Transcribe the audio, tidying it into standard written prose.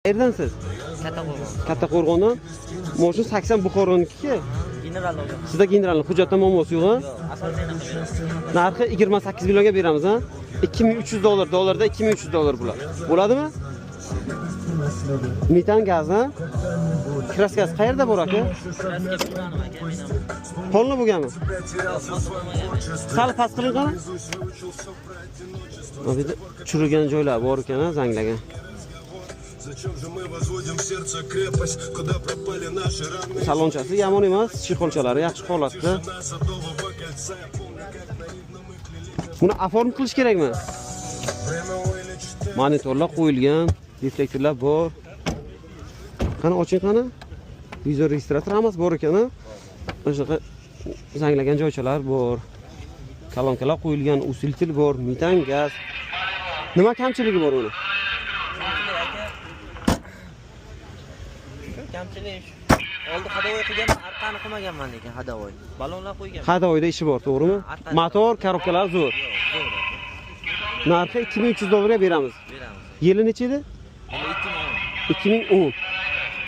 Qayerdansiz? Kattaqo'rg'on. Kattaqo'rg'ondan. Moshin 80 Buxoroniki. General olgan. Sizda generalni hujjatda muammosi yo'q, a? Yo'q, asosiy anaqa beramiz. Narxi 28 millionga beramiz, a? 2300 dollar, dollarda 2300 dollar bular. Bo'ladimi? Metan gaz, a? Kraskasi qayerda bor aka? Kraska bilmadim aka, men ham. Polni bo'lganmi? Sal past qiling qani. Mana bu yerda churigan joylar bor ekan, a, zanglagan. Зачем же мы возводим в сердце крепость, куда пропали наши раны? Salonchasi yomon emas, chexolchalari yaxshi holatda. Тишина садового кольца, я помню, как наивно мы клялись. Buni оформ qilish kerakmi? Время вылечит. Monitorlar qo'yilgan, deflektorlar bor. Qani oching qani? Vizor registrator hammasi bor ekan, a? Mana shunaqa zanglagan joychalar bor. Kolonkalar qo'yilgan, усилитель bor, metan gaz. Nima kamchiligi bor uni? Kamchilik aka. Shu kamchilik shu. Oldi ходовой qilganman, orqani qilmaganman lekin ходовой. Balonlar qo'yganman. Ходовой da ishi bor, to'g'rimi? Motor, korobkalar zo'r. Yo'q, zo'r aka. Narxi 2300 dollarga beramiz. Beramiz. Yili necha edi? Yili 2010. 2010.